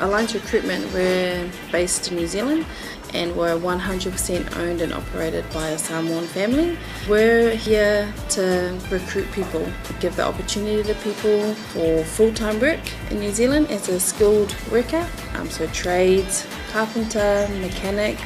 Alliance Recruitment, we're based in New Zealand and we're 100% owned and operated by a Samoan family. We're here to recruit people, give the opportunity to people for full-time work in New Zealand as a skilled worker, so trades, carpenter, mechanic,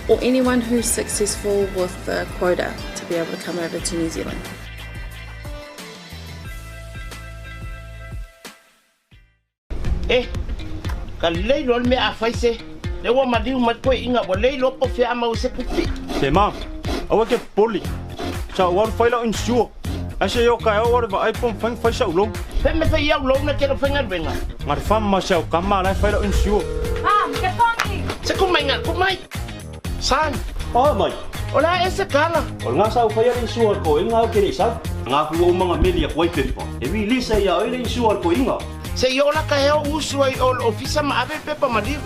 or anyone who's successful with the quota to be able to come over to New Zealand. E, ka lelei loa le mea a fai se. Lea ua maliu mai toeaiina ua le iloa po o fea a maua ai se tupe. Se ma, aua e te popole. Sa ou alu fai lau insure. Ae se i o taeao ou alu e vaai po o mafai ona fai sa'u loan. Fea mea fai au loan e te le o faigaluega? Na le fama ma si au tama la e fai lau insure. Mom, ke pongi! Se ku mai nga, ku mai! Son! Oe mai! O le a ea se tala? O lena sa ou faia le insure a le toeaina au ke le i sau. Nga fu ou manga meli aku ai pepa. E release ai ia oe le insure a le toeaina. Se i oo la ka hea o usu ai o le ofisa ma ave le pepa maliu.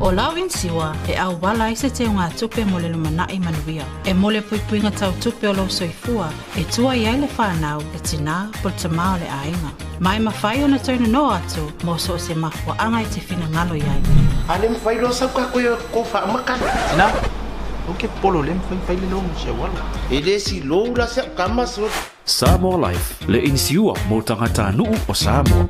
O lau inisiua e auala ai se teugatupe mo le lumanai manuia. E mo le puipuiga tau tupe o lou soifua e tua i ai le fanau, le tinā po le tamā o le aiga. Ma e mafai ona toe nonoa atu mo so o se mafuaaga e te finagalo i ai. A le mafai loa sau ka koe ko faamakala. Tina, aua ke popole o lea e mafai ona fai le loan mo si au alo. E le silou la si au tama so. Samoa Life, le inisiua mo tagatanuu o Samoa.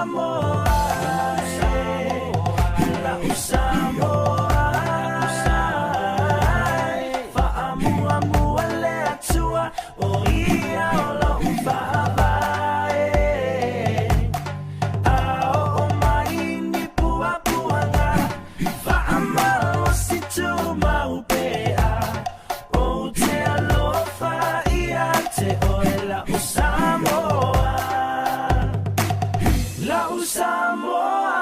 Samoa, la'u Samoa, fa'amuamua le Atua o ia o lo'u fa'avae. A oo mai ni puapuaga, fa'amalosi tumau pea, ou te alofa ia te oe la'u Samoa, la'u Samoa.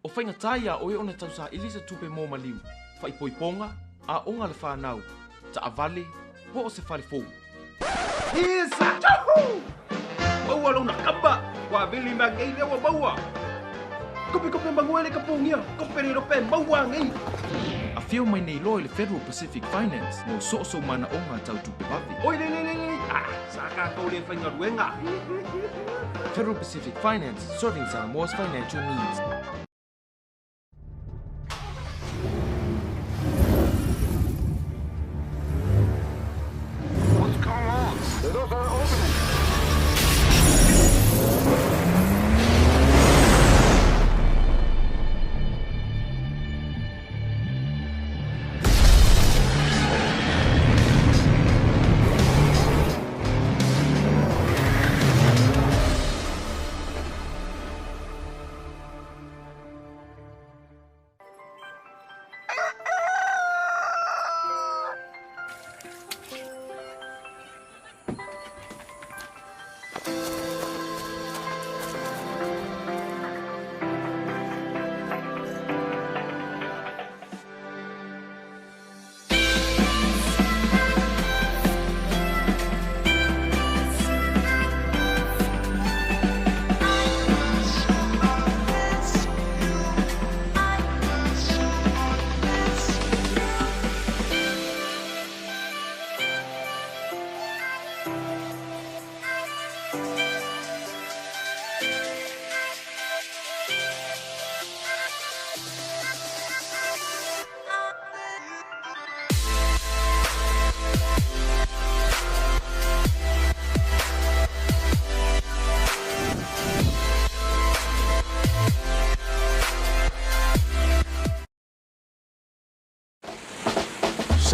O faigata iā oe ona tausaili se tupe mo maliu, faaipoipoga, aoga a le fanau, taavale, po o se fale fou. Isa! Tchahu! Maua lona kamba! Ua vili mea nei lea ua maua! Kope kope mangue le kapugia! Kope le lope maua nei! Afio mai nei loa i le Federal Pacific Finance mo soosoo manaoga tau tupe vave. Oi le le le le! Ah, sa tatou le faigaluega! Federal Pacific Finance, serving Samoa's financial needs. What's going on? The doors are opening.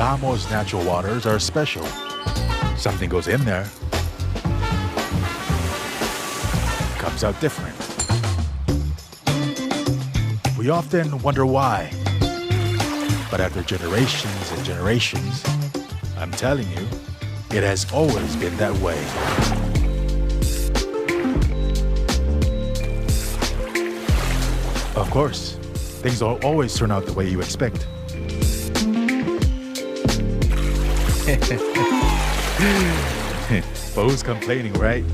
Samoa's natural waters are special. Something goes in there, comes out different. We often wonder why. But after generations and generations, I'm telling you, it has always been that way. Of course, things don't always turn out the way you expect. But who's complaining, right?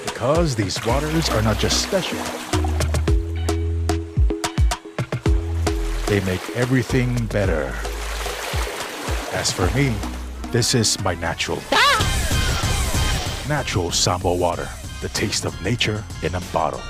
Because these waters are not just special. They make everything better. As for me, this is my natural. Natural Samoa water, the taste of nature in a bottle.